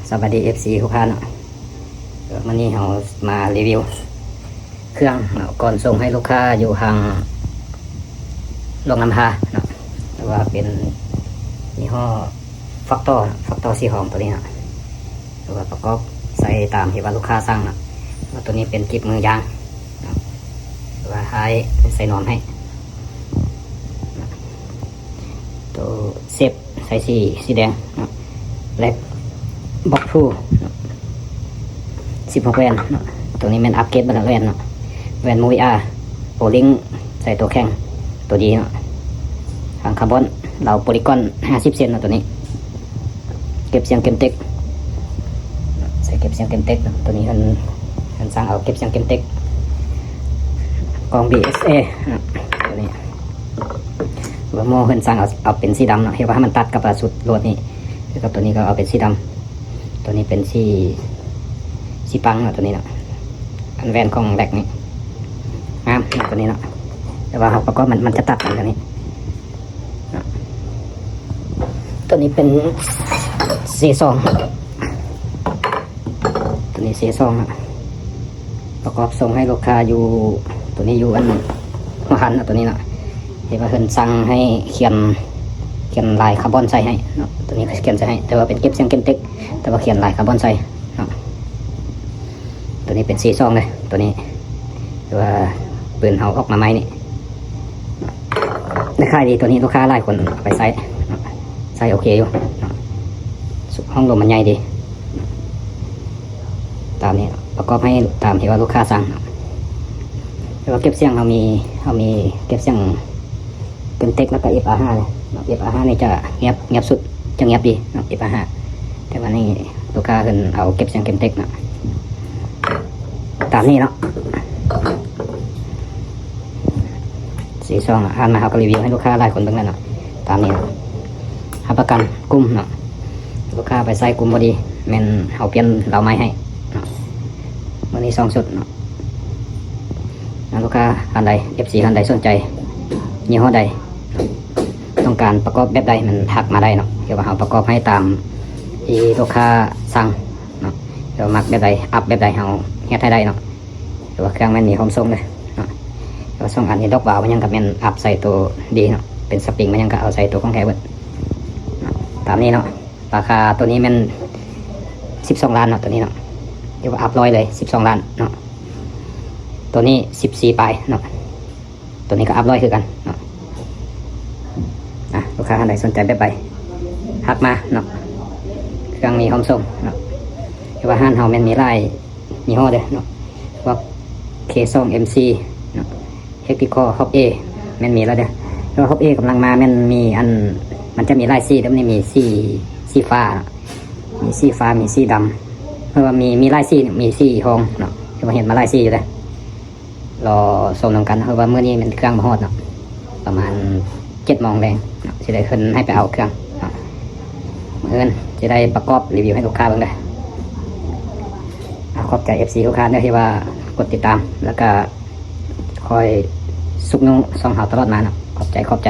ສະບາຍດີ ເອັຟຊີ ທຸກທ່ານເນາະ. ມື້ນີ້ເຮົາມາຣີວິວເຄື່ອງເນາະ ກ່ອນສົ່ງໃຫ້ລູກຄ້າຢູ່ທາງຫຼວງນ້ຳທາເນາະ, ແຕ່ວ່າເປັນຍີ່ຫໍ້ Factor ເນາະ, Factor ສີຫອມໂຕນີ້ເນາະ, ແຕ່ວ່າປະກອບໃສ່ຕາມທີ່ວ່າລູກຄ້າສັ່ງເນາະ. ແລ້ວໂຕນີ້ເປັນກິບມືຢາງເນາະ, ແຕ່ວ່າທ້າຍເປັນໃສ່ນອມໃຫ້ເນາະ. ໂຕເຊບ ໃສ່ສີ ສີແດງເນາະ ແລັກບັອກພລູເນາະ, ສິບຫົກແຫວນເນາະ. ໂຕນີ້ແມ່ນອັບເກຣດບັນດາແຫວນເນາະ, ແຫວນ Movia Oling ໃສ່ໂຕແຂງ ໂຕດີເນາະ, ຫາງຄາບອນ ລາວໂປລີກອນ ຫ້າສິບເຊັນເນາະ. ໂຕນີ້ເກັບສຽງເກມເຕັກ ໃສ່ເກັບສຽງເກມເຕັກເນາະ. ໂຕນີ້ເພິ່ນ ເພິ່ນສັ່ງເອົາເກັບສຽງເກມເຕັກ ກ່ອງ ບີເອສເອເນາະ. ໂຕນີ້ ວ່າໝໍ້ເພິ່ນສັ່ງເອົາ ເອົາເປັນສີດຳເນາະ, ເຮັດວ່າໃຫ້ມັນຕັດກັບ ອາ ຊຸດໂຫຼດນີ້, ແລ້ວກໍໂຕນີ້ກໍເອົາເປັນສີດຳ. ໂຕນີ້ເປັນສີ ສີປັງເນາະ ໂຕນີ້ເນາະ. ອັນແຫວນຂອງແລັກນີ້ງາມເນາະ ໂຕນີ້ເນາະ, ແຕ່ວ່າເຮົາປະກອບມັນ ມັນຈະຕັດກັນໂຕນີ້ເນາະ. ໂຕນີ້ເປັນ ເຊສອງ ໂຕນີ້ ເຊສອງ ປະກອບສົ່ງໃຫ້ລູກຄ້າຢູ່ ໂຕນີ້ຢູ່ອັນຫົວຫັນເນາະ ໂຕນີ້ເນາະ. ເຫັນວ່າເພິ່ນສັ່ງໃຫ້ຂຽນ ຂຽນລາຍຄາບອນໃສ່ໃຫ້ເນາະ, ໂຕນີ້ຂຽນໃສ່ໃຫ້ ແຕ່ວ່າເປັນເກັບສຽງເກມເຕັກ ແຕ່ວ່າຂຽນລາຍຄາບອນໃສ່ເນາະ. ໂຕນີ້ເປັນ ເຊສອງ ເດ້ ໂຕນີ້ ແຕ່ວ່າປືນເຮົາອອກມາໃໝ່ນີ້ ໄດ້ຂາຍດີ. ໂຕນີ້ລູກຄ້າຫຼາຍຄົນເອົາໄປໃຊ້ເນາະ, ໃຊ້ໂອເຄຢູ່ເນາະ, ຫ້ອງລົມມັນໃຫຍ່ດີ. ຕາມນີ້ ປະກອບໃຫ້ຕາມທີ່ວ່າລູກຄ້າສັ່ງເນາະ. ແຕ່ວ່າເກັບສຽງເຮົາມີ ເຮົາມີເກັບສຽງເກມເຕັກ ແລ້ວກໍ ເອັຟອາຫ້າ ເນາະ. ເອັຟອາຫ້າ ນີ້ຈະງຽບ ງຽບສຸດ ຈະງຽບດີເນາະ ເອັຟອາຫ້າ, ແຕ່ວ່ານີ້ລູກຄ້າເພິ່ນເອົາເກັບສຽງເກມເຕັກເນາະ. ຕາມນີ້ເນາະ ເຊສອງ ຜ່ານມາເຮົາກໍຣີວິວໃຫ້ລູກຄ້າຫຼາຍຄົນເບິ່ງແລ້ວເນາະ. ຕາມນີ້ເນາະ ຮັບປະກັນກຸ້ມເນາະ, ລູກຄ້າໄປໃຊ້ກຸ້ມບໍ່ດີ ແມ່ນເຮົາປ່ຽນເລົາໃໝ່ໃຫ້ເນາະ. ມື້ນີ້ສອງຊຸດເນາະ, ຖ້າລູກຄ້າທ່ານໃດ ເອັຟຊີ ທ່ານໃດສົນໃຈຍີ່ຫໍ້ໃດ ຕ້ອງການປະກອບແບບໃດ ມັນທັກມາໄດ້ເນາະ, ຄືວ່າເຮົາປະກອບໃຫ້ຕາມທີ່ລູກຄ້າສັ່ງເນາະ, ແລ້ວມັກແບບໃດ ອັບແບບໃດ ເຮົາເຮັດໃຫ້ໄດ້ເນາະ. ແຕ່ວ່າເຄື່ອງແມ່ນມີພ້ອມສົ່ງເດີເນາະ, ແຕ່ວ່າສອງອັນນີ້ ດອກວາວມັນຫຍັງກໍແມ່ນອັບໃສ່ໂຕດີເນາະ, ເປັນສະປຣິງມັນຫຍັງກໍເອົາໃສ່ໂຕຂອງແທ້ເບິດເນາະ. ຕາມນີ້ເນາະ, ລາຄາໂຕນີ້ແມ່ນສິບສອງລ້ານເນາະ, ໂຕນີ້ເນາະ ຖືວ່າອັບຮ້ອຍເລີຍ ສິບສອງລ້ານເນາະ. ໂຕນີ້ສິບສີ່ປາຍເນາະ, ໂຕນີ້ກໍອັບຮ້ອຍຄືກັນເນາະ. ອ່ະ ລູກຄ້າທ່ານໃດສົນໃຈແບບໃດ ທັກມາເນາະ, ເຄື່ອງມີພ້ອມສົ່ງເນາະ. ແຕ່ວ່າຮ້ານເຮົາແມ່ນມີຫຼາຍຍີ່ຫໍ້ເດີເນາະ, ພວກ ເຄສອງ ເອັມຊີ ເນາະ, ເທັກນິຄໍ ຮອບເອ ແມ່ນມີແລ້ວເດີ. ແຕ່ວ່າຮອບເອກຳລັງມາ ແມ່ນມີອັນ ມັນຈະມີຫຼາຍສີເດີ, ມັນມີສີ ສີຟ້າເນາະ, ມີສີຟ້າ ມີສີດຳ, ເພາະວ່າມີ ມີຫຼາຍສີເນາະ, ມີສີທອງເນາະ, ແຕ່ວ່າເຫັນມາຫຼາຍສີຢູ່ເດີ. ລໍຊົມນຳກັນເນາະ, ເພາະວ່າມື້ນີ້ແມ່ນເຄື່ອງບໍ່ຮອດເນາະ, ປະມານເຈັດໂມງແລງເນາະ ຊິໄດ້ຂຶ້ນໃຫ້ໄປເອົາເຄື່ອງເນາະ. ມື້ອື່ນຊິໄດ້ປະກອບຣີວິວໃຫ້ລູກຄ້າເບິ່ງເດີ. ອ່າ ຂອບໃຈ ເອັຟຊີ ທຸກທ່ານເດີ ທີ່ວ່າກົດຕິດຕາມ ແລ້ວກະຄອຍຊຸກຍູ້ຊ່ອງເຮົາຕະຫຼອດມາເນາະ. ຂອບໃຈ ຂອບໃຈ.